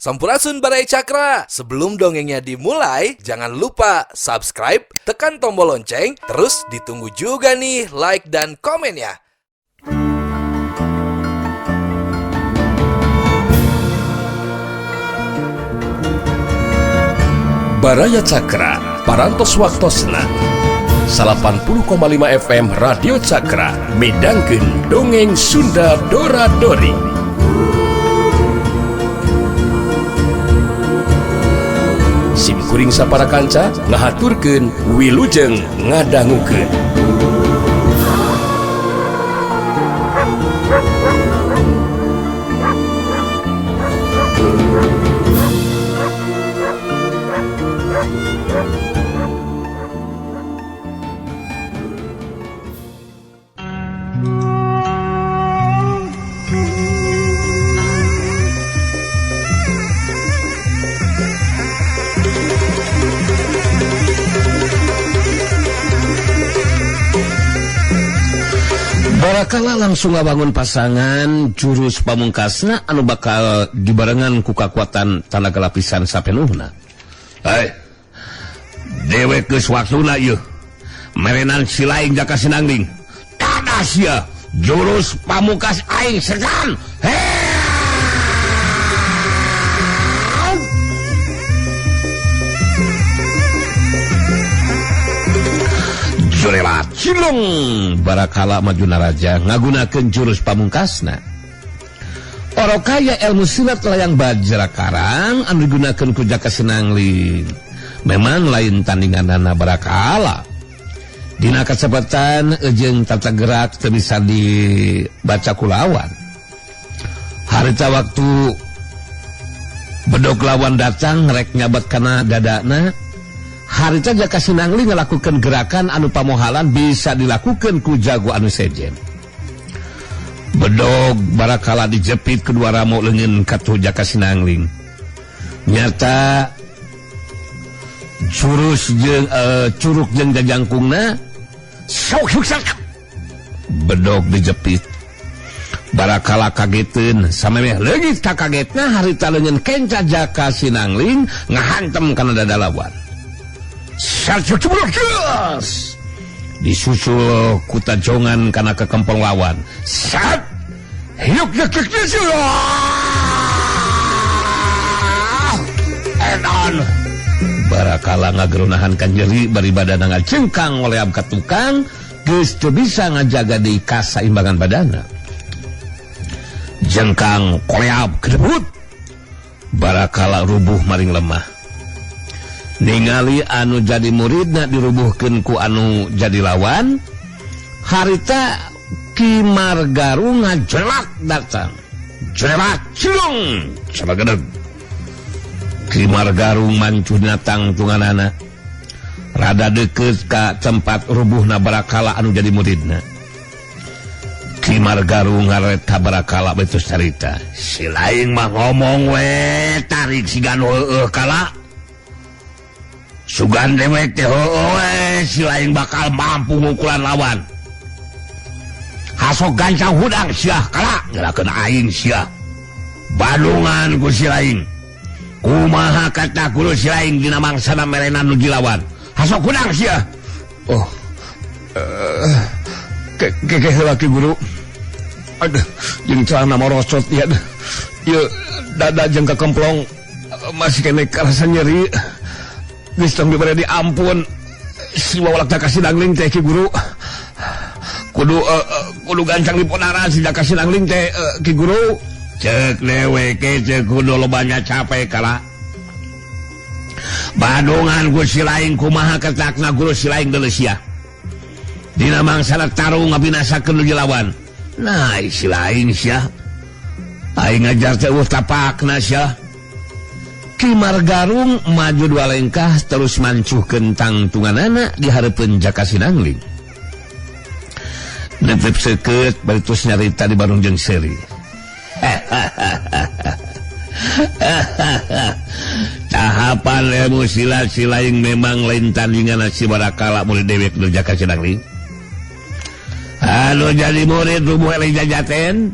Sampurasun Baraya Cakra. Sebelum dongengnya dimulai, jangan lupa subscribe, tekan tombol lonceng, terus ditunggu juga nih like dan komennya. Baraya Cakra, Parantos Waktosna 80,5 FM Radio Cakra midangkeun dongeng Sunda Dora Dori. Sim kuring sapara kanca ngahaturkeun wilujeng ngadangukeun. Barakala langsung ngabangun pasangan jurus pamungkasna anu bakal dibarengan ku kakuatan tanaga lapisan sapenuhna. Hei, dewek geus waktuna ieu. Merenan si laing Jaka Sinangling. Tadas ya, jurus pamungkas aing segan. Hei! Jurelat cilung barakala maju naraja ngagunakeun jurus pamungkasna. Orokaya ilmu silat layang bajra karang anu digunakeun ku Jaka Sinangling. Memang lain tandinganana barakala. Dina kacepatan jeung tata gerak teu bisa dibaca ku lawan. Harita waktu bedog lawan datang rek nyabat kana dadana. Harita Jaka Sinangling ngelakukan gerakan anu pamohalan bisa dilakukan ku jago anu sejen. Bedog barakala dijepit kedua ramo leungeun katuh Jaka Sinangling. Nyata jurus jeung curug jeung jajangkungna sok sukses. Bedog dijepit. Barakala kageteun samemeh leungit kakagetna harita leungeun kenca Jaka Sinangling ngahantem kana dada lawan. Disusul kuta jongan karena kekempong lawan. Sat hiuk edan. Barakala ngagerunahan kan nyeri bari badana ngacengkang oleh ka tukang geus teu bisa ngajaga deui kasaimbangan badana. Jengkang koleab kedebut. Barakala rubuh maring lemah. Ningali anu jadi muridna dirubuhkeun ku anu jadi lawan, harita Ki Margarung ngajelak datang. Jelak cilung sabagedeg. Ki Margarung mancuh datang tunganana. Rada deukeut ka tempat rubuhna barakala anu jadi muridna. Ki Margarung ngaret ka barakala betus carita. Si laing mah ngomong we tarik siga nu heueuh kala. Sugan dewek teh heueuh si laing bakal mampu ngukulan lawan. Hasok gancang hudang sia kala ngerakeun aing sia. Bandungan ku si laing. Kumaha kata guru si laing dina mangsana merenan nu dilawan. Hasok hudang sia. Oh. Kekeh heula ki guru. Aduh, jeung celana morosot ya. Ieu dada jeung kekemplong masih kene karasa nyeri. Geus tong dibere diampun si wawalak Jaka Sinangling teh ki guru. Kudu kudu gancang diponaran si Jaka Sinangling teh ki guru. Ceuk dewek ceuk kudu lobanya capek kala. Badungan ku si laing kumaha ketakna guru si laing deuleu sia. Dina mangsana tarung ngabinasakeun nu dilawan. Nah, si laing sia. Aing ngajar teh eueuh tapakna sia. Ki Margarung maju dua lengkah terus mancuhkeun tangtunganana di hareupeun Jaka Sinangling. Nepep seukeut bari terus nyarita di barung jeung seuri. Tahapan ilmu silat si laing memang lain tandingan si barakala murid dewek nu Jaka Sinangling. Anu jadi murid rubuh eleh jajaten.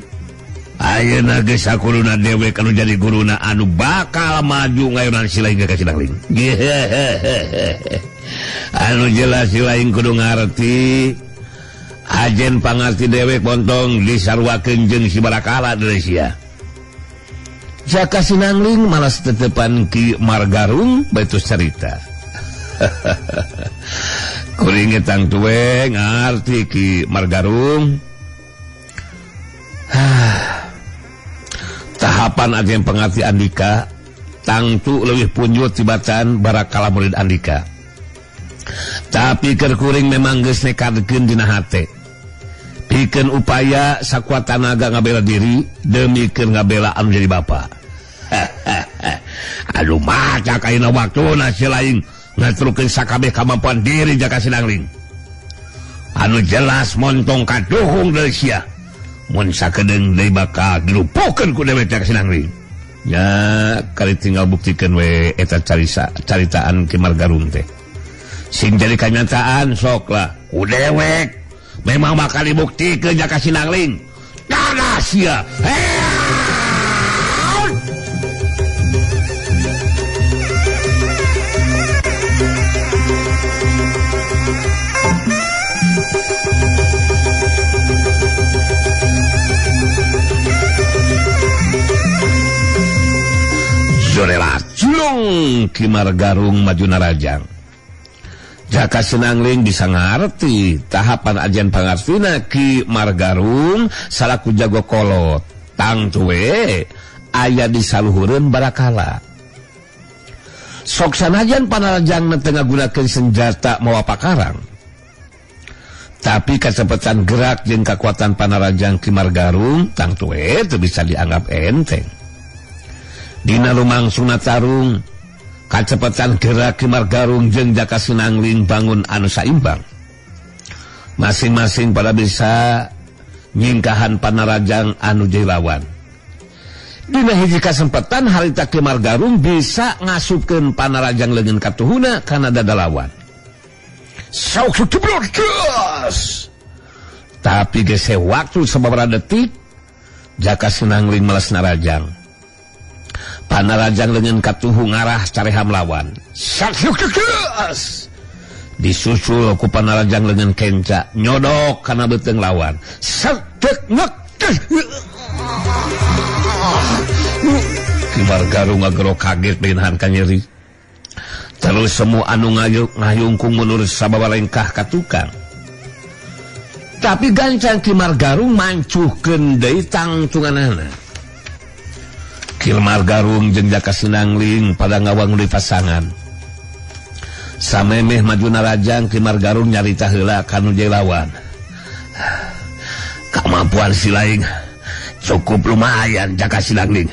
Ayeuna geus sakuruna dewek anu jadi guruna anu bakal maju ngayonan si lain ka Sinangling. Anu jelas si lain kudu ngarti. Ajen pangarti dewek bontong disaruakeun jeung si Barakala deui sia. Jaka Sinangling malas tetepan Ki Margarung baitus carita. Kuring tang tuwe ngarti Ki Margarung. Tahapan ajen pengerti Andika tangtu leuwih punjut tibatan Barakala murid Andika. Tapi keur kuring memang geus nekadkeun dina hate. Pikeun upaya sakuat tanaga ngabela diri demi keur ngabela anu jadi bapa. Aduh maca kaina waktuna si lain ngatrukeun sakabeh kamampuan diri Jaka Sinangling. Anu jelas montong kaduhung deui sia. Mun sakedeung deui bakal dilupukeun ku dewek Jaka Sinangling. Nya kali tinggal buktikeun we eta caritaan Ki Margarung teh. Sing jadi kanyataan sok lah ku dewek memang bakal dibuktikeun Jaka Sinangling. Dadah sia. Zorela culung Ki Margarung maju narajang. Jaka Sinangling bisa ngarti tahapan ajian pangartina Ki Margarung salaku jago kolot. Tangtuwe aya di saluhureun Barakala. Sok sanajan panarajang teu ngagunakeun senjata mawa pakarang. Tapi kacepetan gerak jeung kakuatan panarajang Ki Margarung tangtuwe teu bisa dianggap enteng. Dina lumangsungna tarung kacepetan gerak Ki Margarung jeung Jaka Sinangling bangun anu saimbang. Masing-masing pada bisa nyingkahan panarajang anu jadi lawan. Dina hiji kasempatan harita Ki Margarung bisa ngasupkeun panarajang leungeun katuhuna kana dada lawan. Sok gas. Tapi gese waktu sababaraha detik Jaka Sinangling meles narajang. Panarajang leungeun katuhu ngarah careham lawan. Disusul ku panarajang leungeun kenca nyodok kana beuteung lawan. Ki Margarung ngagero kaget beunhan ka nyeri. Terus semua anu ngayungkung mundur sababa lengkah ka tukang. Tapi gancang Ki Margarung mancuhkeun deui tangtunganana. Ki Margarung jeung Jaka Sinangling pada ngawangun di pasangan. Samemeh maju narajang Ki Margarung nyarita heula ka nu jadi lawan. Kamampuan si lain cukup lumayan Jaka Sinangling.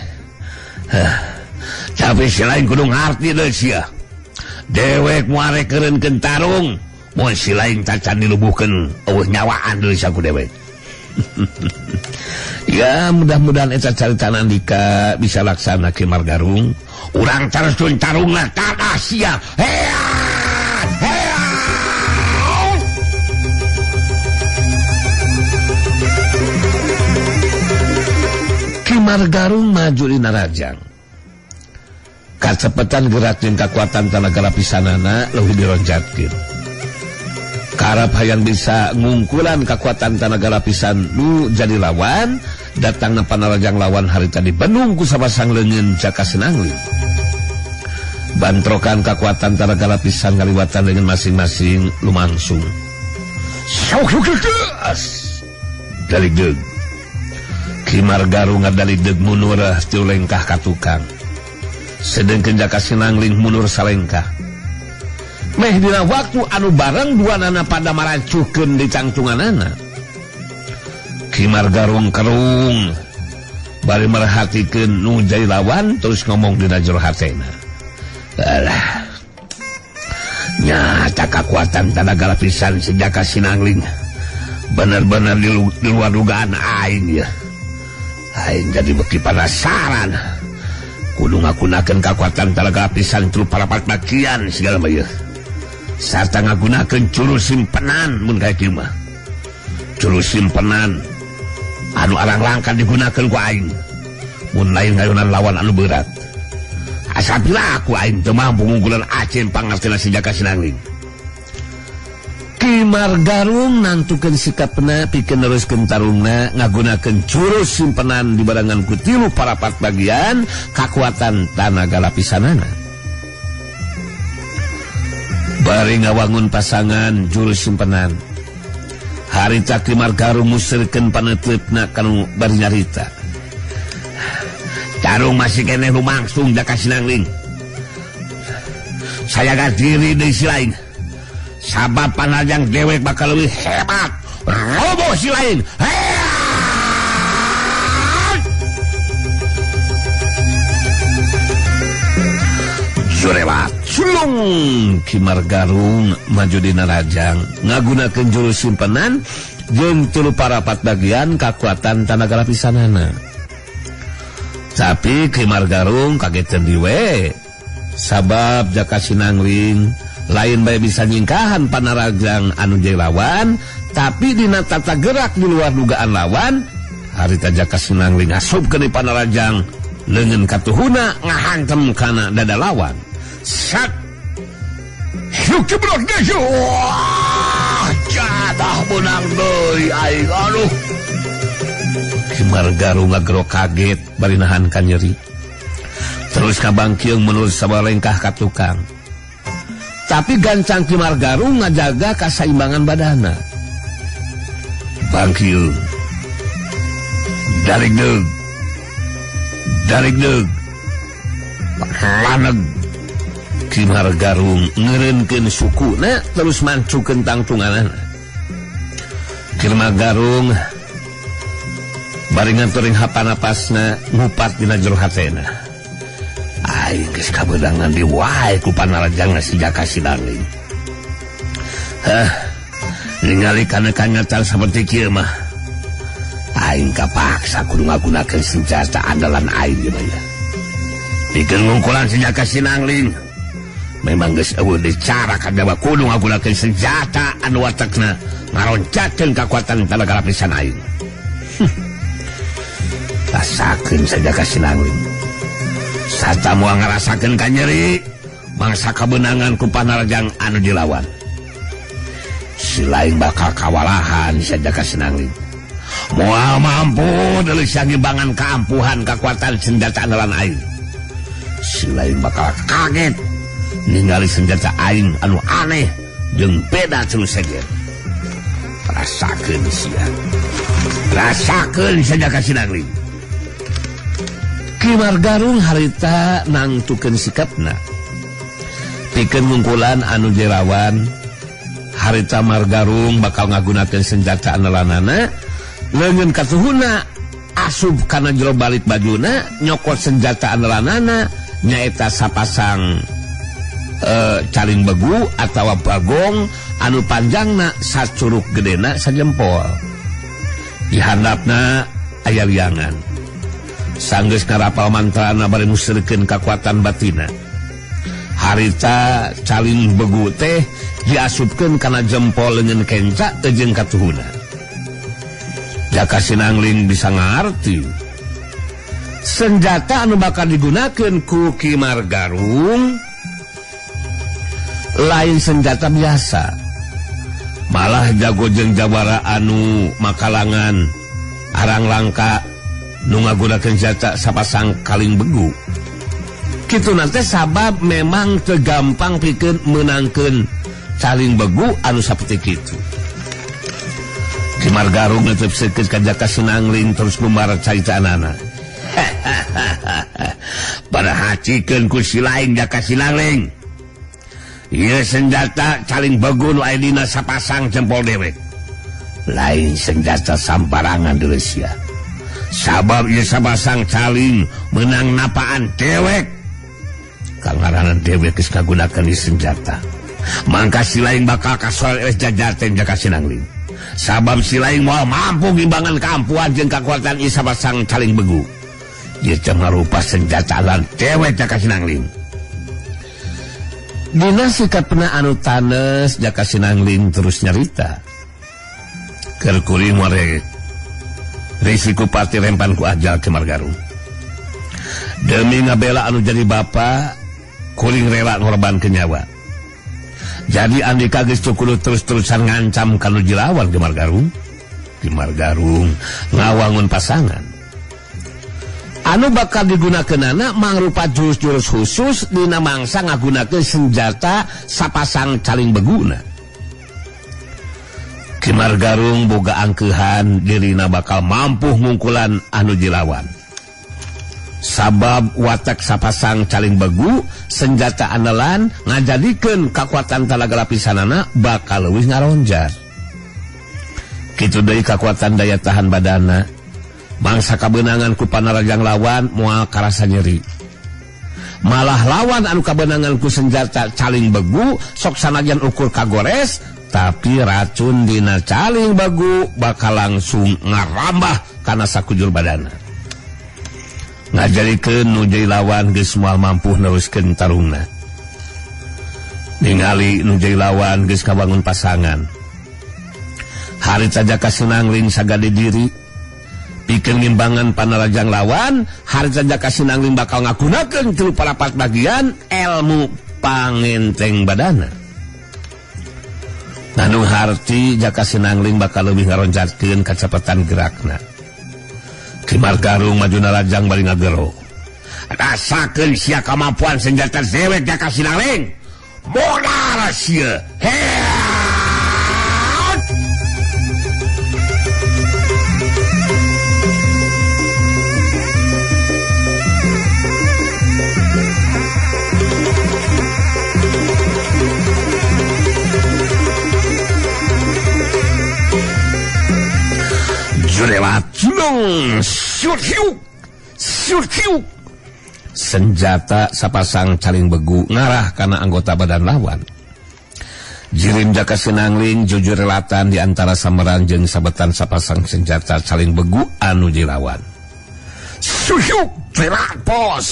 Tapi si lain kudu ngarti deui sia. Dewek muare keureunkeun tarung, mun si lain tacan dilubuhkeun eueuh nyawaan deui sia ku dewek. Ya mudah-mudahan eta carita Andika bisa laksana Ki Margarung. Urang terus tarungna ka sia. Ki Margarung maju dina rajang. Kacepetan gerak jeung kakuatan tanaga lapisanana leuwih dironcatkeun. Karap hayang bisa ngungkulan kakuatan tanaga lapisan nu jadi lawan, datangna panarajang lawan harita dibendung ku sapasang leungeun Jaka Sinangling. Bantrokan kakuatan tanaga lapisan ngaliwatan dengan masing-masing lumangsung. Daligdeug. Ki Margarung ngadaligdeug mundur tiu lengkah ka tukang. Sedengkeun Jaka Sinangling mundur salengkah. Meh dina waktu anu bareng duanana pada maracuhkeun di cangcunganana. Ki Margarung kerung bari merhatikeun nu jadi lawan terus ngomong dina jero hatena. Alah. Nyata kakuatan tanaga lapisan si Jaka Sinangling bener-bener di luar dugaan aing ya. Aing jadi beki penasaran. Kudu ngagunakeun kakuatan tanaga lapisan tilu parapat bagian segala mah ieu. Sarta ngagunakeun jurus simpenan mun kaya kieu mah. Jurus simpenan Anu arang-rangka digunakeun ku aing. Mun lain ngayunan lawan anu berat. Asa piraku aing teu mampu ngungkulan Acen pangartina si Jaka Sinangling. Ki Margarung nangtukeun sikapna pikeun neruskeun tarungna ngagunakeun jurus simpenan dibarengan ku 3 parapat bagian kakuatan tanaga lapisanana. Bari ngawangun pasangan jurus simpenan. Harita Ki Margarung musirkeun paneuteup-na kanu bari nyarita. Tarung masih keneh lumangsung Jaka Sinangling. Sayaga diri deui si lain. Sabab panajang dewek bakal lebih hebat. Roboh si lain. Surewat sulung Ki Margarung maju dina rajang ngagunakeun jurus simpenan jeung 3 parapat bagian kakuatan tanaga lapisanana. Tapi Ki Margarung kagetan diwe sabab Jaka Sinangling lain bae bisa nyingkahan panarajang anu jadi lawan, tapi dina tata gerak di luar dugaan lawan, harita Jaka Sinangling asupkeun di panarajang leungeun katuhuna ngahantem kana dada lawan. Sat Syuk jeblok deui. Wah, jatah menang deui aing aduh. Ki Margarung ngagero kaget bari nahan ka nyeri. Terus kabangkeung menurut sabalengkah ka tukang. Tapi gancang Ki Margarung ngajaga kasaimbangan badana. Bangkiung. Darigdeug. Darigdeug. Laneg. Ki Margarung ngeureunkeun sukuna terus mancukeun tangtunganana. Ki Margarung bari nganturing hapanapasna ngupat dina jero hatena. Aing geus kabeunangan di wae ku panarajangna si Jaka Sinangling. Hah, ningali kana kanyataan saperti kieu mah. Aing kapaksa kudu ngagunakeun senjata andalan aing ieu mah. Pikeun ngungkulan si Jaka Sinangling. Memang geus eueuh deui cara kadawa kudu ngagunakeun senjata anu watekna ngaroncakeun kakuatan tanaga lapisan aing. Rasakeun si Jaka Sinangling. Sata moal ngarasakeun ka nyeri mangsa kabeunangan ku panarajang anu dilawan. Si lain bakal kawalahan si Jaka Sinangling. Moal mampu deuleu ngimbangan kaampuhan kakuatan senjata andalan aing. Si lain bakal kaget ningali senjata aing anu aneh jeung beda terus seger. Rasakeun sia. Rasakeun si Jaka Sinangling. Ki Margarung harita nangtukeun sikapna. Pikeun ngungkulan anu jerawan, harita Margarung bakal ngagunakeun senjata andalanana, leungeun katuhuna asup kana jero balik bajuna, nyokot senjata andalanana nyaeta sapasang caling begu atawa bagong anu panjangna sacuruk gedena sajempol. Di handapna aya liangan. Sanggeus ngarapal mantrana bari musrikeun kakuatan batina. Harita caling begu teh diasupkeun kana jempol leungeun kenca jeung katuhuna. Jaka Sinangling bisa ngarti. Senjata anu bakal digunakeun ku Ki Margarung lain senjata biasa. Malah jago jeung jawara anu makalangan arang langka nu ngagunakeun senjata sapasang kaling begu. Kitu nanti sabab memang teu gampang pikeun meunangkeun caling begu anu saperti kitu. Ki Margarung neup seukeut ka Jaka Sinangling terus ngumbar caritaanana. Parahacikeun ku si lain Jaka Sinangling. Ieu senjata caling begu nu aya dina sapasang jempol dewek. Lain senjata sambarangan deui sia. Sabab ieu sapasang caling menang napaan dewek. Kangaranan dewek geus kagunakeun ieu senjata. Mangka si lain bakal kasoal eleh jajaten Jaka Sinangling. Sabab si lain moal mampu ngimbangan kaampuhan jeung kakuatan ieu sapasang caling begu. Ieu teh marupa senjata lan dewek Jaka Sinangling. Dina sikapna anu tanes Jaka Sinangling terus nyarita. Keur kuring wareg Risiko pati rempan ku ajal Ki Margarung. Demi ngabela anu jadi bapa, kuring rela ngorbankeun nyawa. Jadi Andika geus kudu terus-terusan ngancam ka nu jilawan Ki Margarung. Ki Margarung ngawangun pasangan. Anu bakal digunakeunana mangrupa jurus-jurus khusus dina mangsa ngagunakeun senjata sapasang caling beguna. Ki Margarung boga angkeuhan dirina bakal mampu ngungkulan anu jilawan. Sabab watak sapasang caling begu senjata andalan ngajadikeun kakuatan talaga lapisanana bakal leuwih ngaronjar. Kitu deui kakuatan daya tahan badana. Mangsa kabeunangan ku panarajang lawan moal karasa nyeri. Malah lawan anu kabeunangan ku senjata caling begu sok sanajan ukur kagores, tapi racun dina caling begu bakal langsung ngarambah kana sakujur badana. Ngajarikeun nu jadi lawan geus moal mampu neruskeun tarungna. Ningali nu jadi lawan geus kabangun pasangan. Harita Jaka Sinangling sagade diri pikeun ngimbangan panarajang lawan, harita Jaka Sinangling bakal ngagunakeun 3/4 bagian ilmu pangenteng badana. Nanu harti Jaka Sinangling bakal leuwih ngaroncatkeun kacepetan gerakna. Ki Margarung maju narajang bari ngagero. Rasakeun sia kamampuan senjata dewek Jaka Sinangling. Modal sia. Heat! Jurelat julung surhiuk surhiuk. Senjata sapasang caling begu ngarah kana anggota badan lawan. Jirim Jaka Sinangling jujur relatan di antara sameran jeung sabetan sapasang senjata caling begu anu dilawan. Surhiuk jerat pos.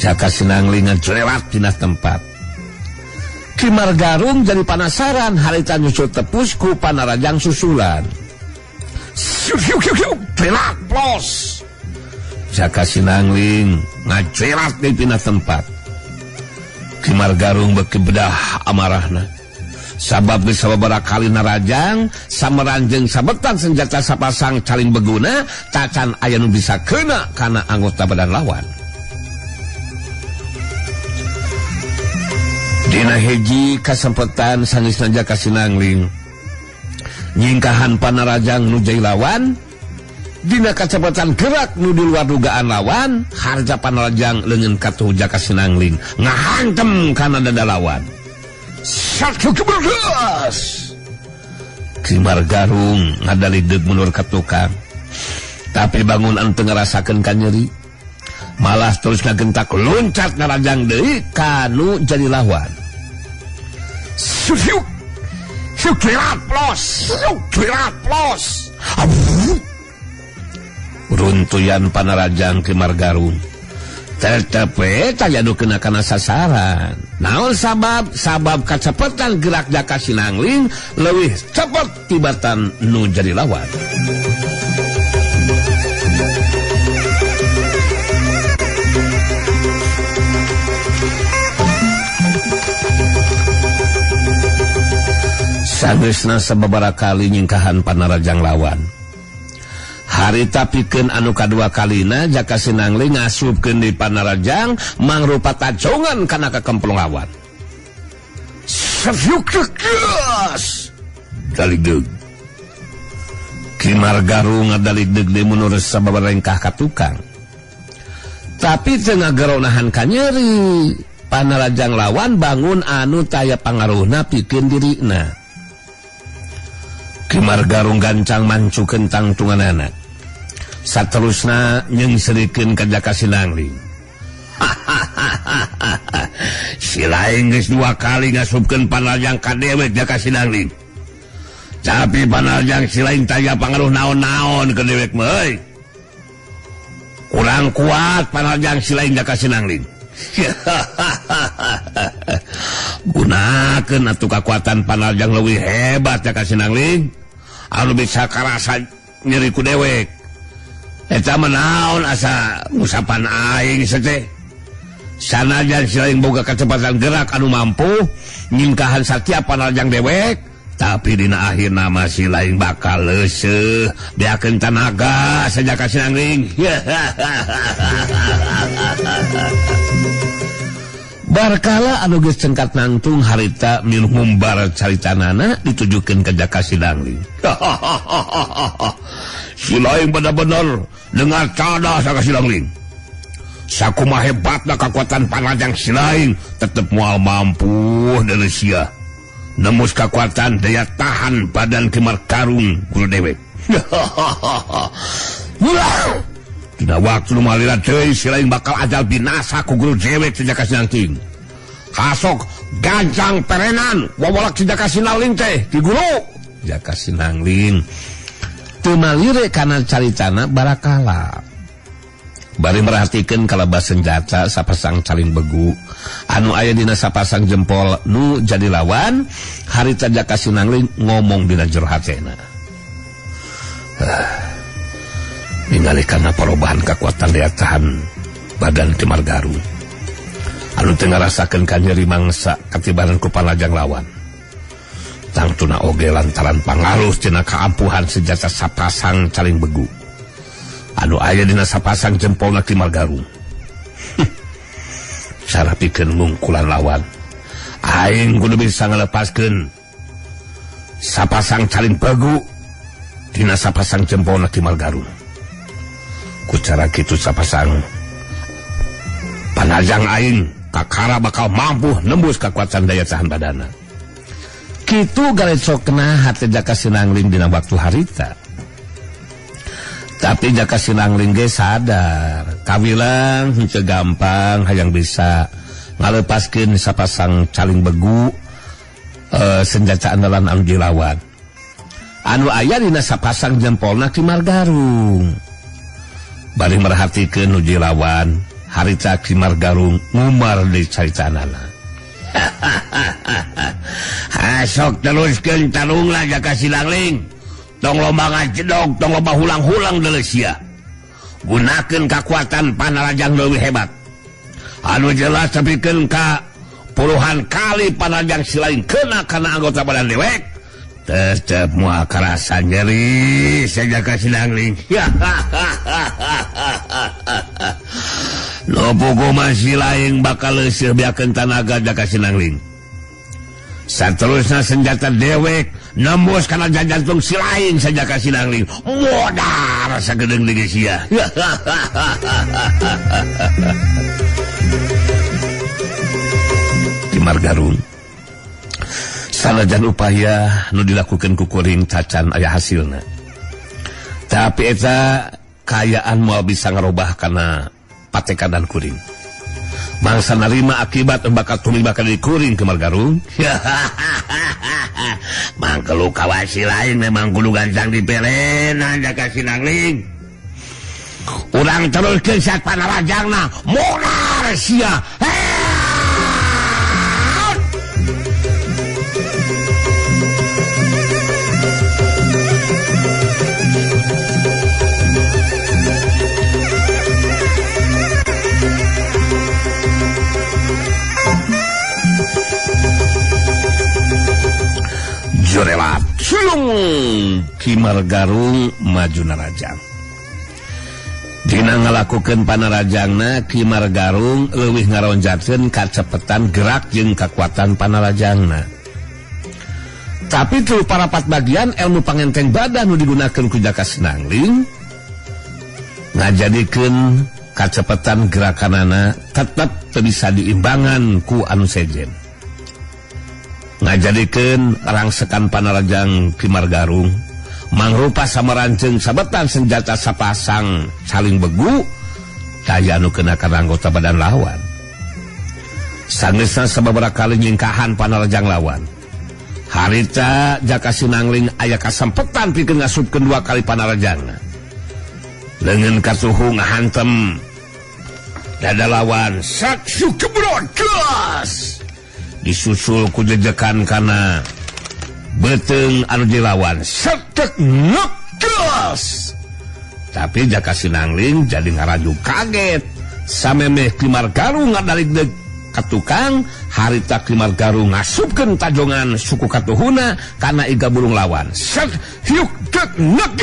Jaka Sinangling ngajerat dina tempat. Ki Margarung jadi panasaran harita nyusul tepus ku panarajang susulan. Jerat pos. Jaka Sinangling ngajerat di pindah tempat. Ki Margarung beuki bedah amarahna. Sabab geus sababaraha kali narajang sameran jeung sabetan senjata sapasang caling beguna tacan aya nu bisa kena kana anggota badan lawan. Dina hiji kasempetan sangesna Jaka Sinangling nyingkahan panarajang nu jadi lawan. Dina kacepetan gerak nu di luar dugaan lawan, harja panarajang leungeun katuh Jaka Sinangling ngahantem kana dada lawan. Satu keberdas. Ki Margarung ngadalideuk mundur ka tukang. Tapi bangun anu teu ngarasakeun ka nyeri. Malah terus ngagentak loncat narajang deui kanu jadi lawan. Suhyuk. Sukirat plos, sukirat plos. Runtuyan panarajang Ki Margarung tetep we taya nu kena kana sasaran. Naon sabab? Sabab kacepetan gerak Jaka Sinangling leuwih cepet tibatan nu jadi lawan. Sageusna sababaraha kali nyingkahan panarajang lawan. Harita pikeun anu kadua kalina Jaka Sinangling ngasupkeun di panarajang mangrupa tajongan kana kakemplung lawan. Savyukkeus daligdeug. Ki Margarung ngadaligdeug deui mundur sababaraha rengkah ka tukang. Tapi teu ngagero nahan ka nyeri. Panarajang lawan bangun anu taya pangaruhna pikeun dirina. Ki Margarung gancang mancukeun tangtunganana. Saterusna nyeungseurikeun ka Jaka Sinangling. Si lain geus dua kali ngasupkeun panarajang ka dewek Jaka Sinangling. Tapi panarajang si lain taya pangaruh naon-naon ke dewek mah euy. Kurang kuat panarajang si lain Jaka Sinangling. Gunakeun atuh kakuatan panarajang leuwih hebat Jaka Sinangling. Anu bisa karasa nyeri ku dewek. Eta mah naon asa ngusapan aing teh. Sanajan si lain boga kecepatan gerak anu mampu nyingkahan satiap panarajang dewek, tapi dina akhirna mah si lain bakal leuseuh beakeun tanaga saja ka Sinangling. Barkala anu geus cengkat nangtung harita milu ngumbar caritanana ditujukeun ka Jaka Sinangling. Si lain bener-bener dengar cada Jaka Sinangling. Sakumaha hebatna kakuatan panajang si lain tetep moal mampu deuleu sia nembus kakuatan daya tahan badan Ki Margarung guru dewek. Dina waktu nu malila deui si lain bakal ajal binasa ku guru dewek si Jaka Sinangling. Hasok gancang perenan wawalak si Jaka Sinangling teh di guru Jaka Sinangling teu malire kana caritana barakala. Bari merhatikeun kalebas senjata sapasang caling begu anu aya dina sapasang jempol nu jadi lawan, harita Jaka Sinangling ngomong dina jero hatena. Ningali kana perubahan kekuatan daya tahan badan Ki Margarung anu teu ngarasakeun kanyeri mangsa katibaran ku panajang lawan. Tangtuna oge lantaran pangaruh tina kaampuhan senjata sapasang caling begu anu aya dina sapasang jempolna Ki Margarung. Cara pikeun ngungkulan lawan, aing kudu bisa ngalepaskeun sapasang caling begu dina sapasang jempolna Ki Margarung. Ku cara kitu sapasang panajang aing kakara bakal mampu nembus kekuatan daya tahan badana. Kitu garecokna hate Jaka Sinangling dina waktu harita. Tapi Jaka Sinangling ge sadar kawilang henteu gampang hayang bisa ngalepaskeun sapasang caling begu senjata andalan anu dilawan anu aya dina sapasang jempolna Ki Margarung. Bari merhatikeun nu dilawan, harita Ki Margarung ngumar di caritanana. Hasok teruskeun tarunglah Jaka Sinangling. Tong loba ngajedog, tong loba hulang-hulang deuleu sia. Gunakeun kakuatan panarajang leuwih hebat. Anu jelas tepikeun ka puluhan kali panarajang si lain kena kana anggota badan dewek, tetep moal karasa nyeri Jaka Sinangling. Lopo mah si lain bakal leuseuh beakeun tanaga Jaka Sinangling. Saterusna senjata dewek nembus kana jantung si lain saja Jaka Sinangling. Modar sagedeung deui sia. Ki Margarung sanajan upaya nu dilakukeun ku kuring cacan aya hasilna, tapi eta kaayaan moal bisa ngarobah kana patekadan kuring. Mangsa narima akibat bakal tumibak di kuring Ki Margarung. Mangkelu kawasi lain memang kudu gancang diperenan Jaka Sinangling. Urang teruskeun saat panarajangna modar sia. Jorelat ciung Ki Margarung maju narajang. Dina ngalakukeun panarajangna Ki Margarung leuwih ngaronjatkeun kacepetan gerak jeung kakuatan panarajangna. Tapi tilu parapat bagian ilmu pangenteng badan nu digunakeun ku Jaka Sinangling ngajadikeun kacepetan gerakanana tetep teu bisa diimbangan ku anu sejen. Ngajadikeun rangsekan panarajang Ki Margarung mangrupa samaranceng sabetan senjata sapasang saling begu daya anu kena kana anggota badan lawan. Sangeusna sababaraha kali nyingkahan panarajang lawan. Harita Jaka Sinangling aya kasempetan pikeun ngasupkeun dua kali panarajangna. Leungeun kasuhu ngahantem dada lawan saksu kebrodas. Disusul ku jejekan kana beuteung anu dilawan setek nek Gas. Tapi Jaka Sinangling jadi ngaraju kaget. Samemeh Ki Margarung ngadaligdeg ka tukang, harita Ki Margarung ngasupkeun tajongan suku katuhuna kana iga burung lawan. Set hiuk dek nek.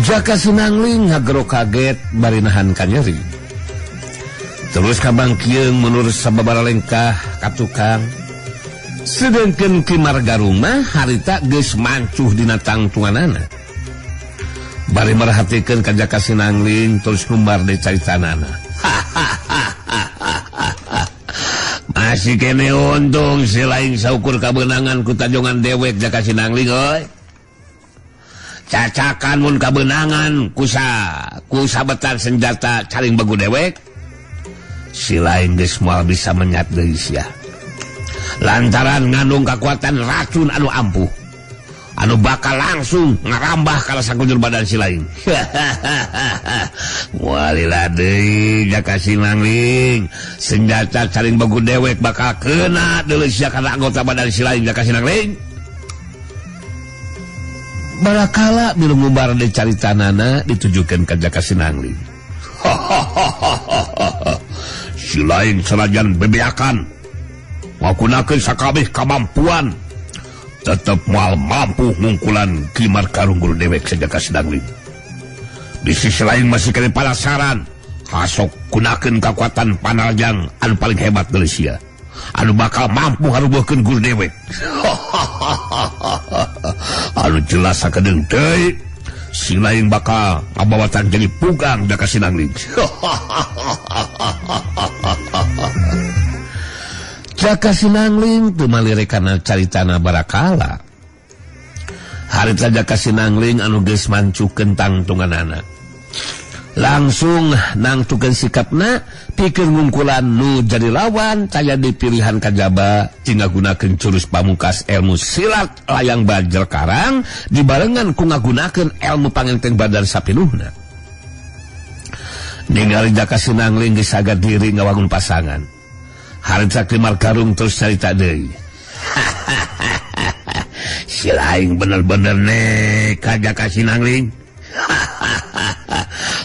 Jaka Sinangling ngagero kaget bari nahan kanyeri. Terus kabangkieung menurut sababaraha lengkah ka tukang. Sedengkeun Ki Margarung mah harita geus mancuh dina tangtunganana. Bari merhatikeun ka Jaka Sinangling terus ngumbar deui caritanana. Masih kene untung si lain saukur kabeunangan ku tajongan dewek Jaka Sinangling euy. Cacakan mun kabeunangan ku sabetan senjata caring begu dewek, si lain geus moal bisa menyat deui sia. Lantaran ngandung kakuatan racun anu ampuh, anu bakal langsung ngarambah kana sakujur badan si lain. Walila deui Jaka Sinangling, senjata caring begu dewek bakal kena deui sia kana anggota badan si lain Jaka Sinangling. Barakala milu ngubar deui caritanana ditujukeun ka Jaka Sinangling. Si lain sanajan bebeakan ngagunakeun sakabeh kamampuan tetep moal mampu ngungkulan Ki Margarung guru dewek sa Jaka Sinangling. Di sisi lain masih kene panasaran hasok gunakeun kakuatan panarjang anu paling hebat deui sia, anu bakal mampu ngarubuhkeun guru dewek. Anu jelas sakedeung deui si lain bakal ngabawatan jadi pugang Jaka Sinangling. Jaka Sinangling teu malire kana caritana barakala. Harita Jaka Sinangling anu geus mancukeun tangtunganana langsung nangtukeun sikapna pikeun ngungkulan nu jadi lawan taya dipilihan kajaba tinggal gunakeun jurus pamungkas ilmu silat layang bajer karang dibarengan ku ngagunakeun ilmu pangenteng badan sapinuhna. Ningali Jaka Sinangling geus sagar diri ngawangun pasangan. Harita Ki Margarung terus carita deui. Si lain bener-bener neka Jaka Sinangling.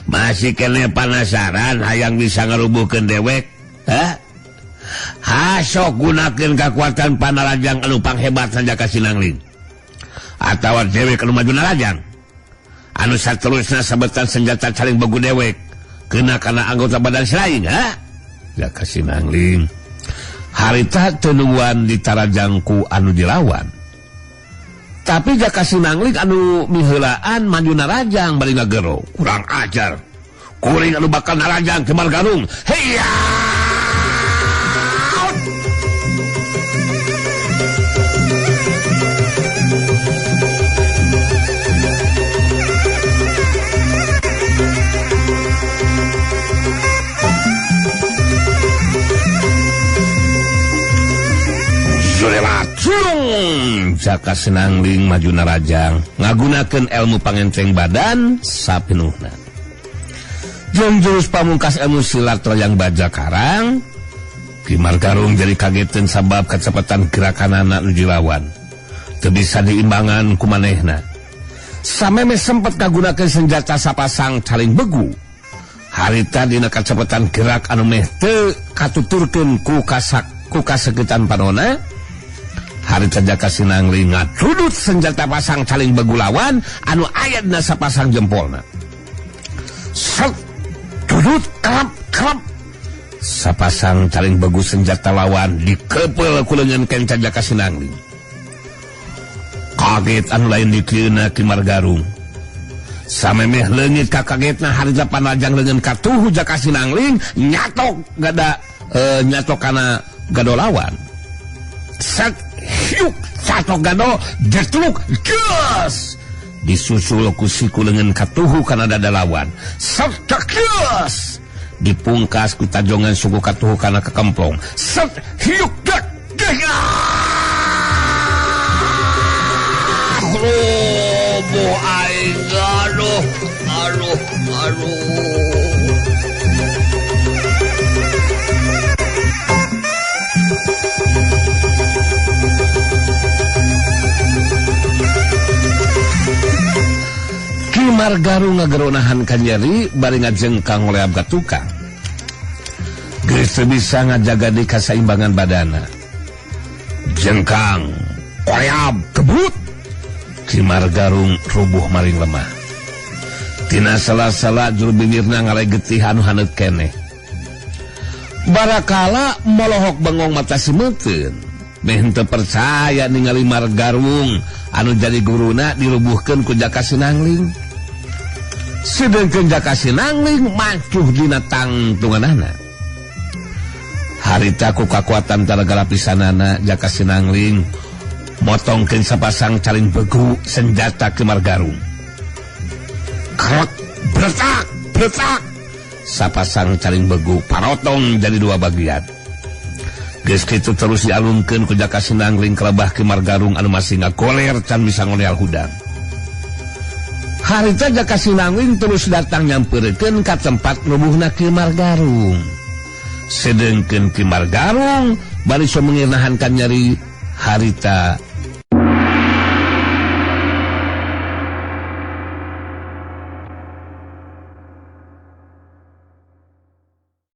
Masih kene panasaran hayang bisa ngarubuhkeun dewek. Hah? Hasok gunakeun kakuatan panarajang anu panghebat Jaka Sinangling. Atawa dewek anu maju narajang. Anu saterusna sabetan senjata caring begu dewek kena kana anggota badan si lain, ha? Jaka Sinangling harita teu nungguan ditarajangku anu dilawan. Tapi Jaka Sinangling anu miheulaan maju narajang bari ngagero. Kurang ajar. Kuring anu bakal narajang Ki Margarung. Heya! Jaka Sinangling maju narajang ngagunakeun ilmu pangenteng badan sapinuhna. Jeung jurus pamungkas ilmu silat layang baja karang, Ki Margarung jadi kageteun sabab kacepatan gerakanana nu dilawan teu bisa diimbangan ku manehna. Sameme sempet ngagunakeun senjata sapasang caling begu. Harita dina kacepetan gerak anu meh teu katuturkeun ku kasak ku kasegetan panona. Harita Jaka Sinangling ngadudut senjata pasang caling begu lawan anu aya dina sapasang jempolna. Set dudut kerap kerap sapasang caling begu senjata lawan dikepeul ku leungeun kenca Jaka Sinangling. Kaget anu lain dikeuna Ki Margarung. Samemeh leungit kakagetna harita panajang leungeun katuhu Jaka Sinangling nyatok gada nyatok kana gado lawan. Set hiuk catok gado jetluk gas disusul ku siku leungeun katuhu kana dada lawan. Set gas dipungkas ku tajongan suku katuhu kana kekemplong. Set hiuk dak Rubuh aing aduh aduh aduh. Ki Margarung ngageronahan kanyeri bari ngajengkang ngoleab ka tukang. Geus teu bisa ngajaga di kasaimbangan badana. Jengkang, koleab, kebut. Ki Margarung rubuh maring lemah. Tina sela-sela juru bibirna ngarai getih anu haneut keneh. Barakala molohok bengong mata simeuteun. Meh henteu percaya ningali Margarung anu jadi guruna dirubuhkeun ku Jaka Sinangling. Sedengkeun Jaka Sinangling macuh dina tangtunganana. Harita ku kakuatan talaga lapisanana Jaka Sinangling motongkeun sapasang caling begu senjata Ki Margarung. Krek, bretak, bretak. Sapasang caling begu parotong jadi dua bagian. Geus kitu terus dialungkeun ku Jaka Sinangling kelebah Ki Margarung anu masih ngagoler can bisa ngoleal hudang. Harita Jaka Sinangling terus datang nyampeurekeun ka tempat rubuhna Ki Margarung. Sedengkeun Ki Margarung bari so mengirnahankan nyeri harita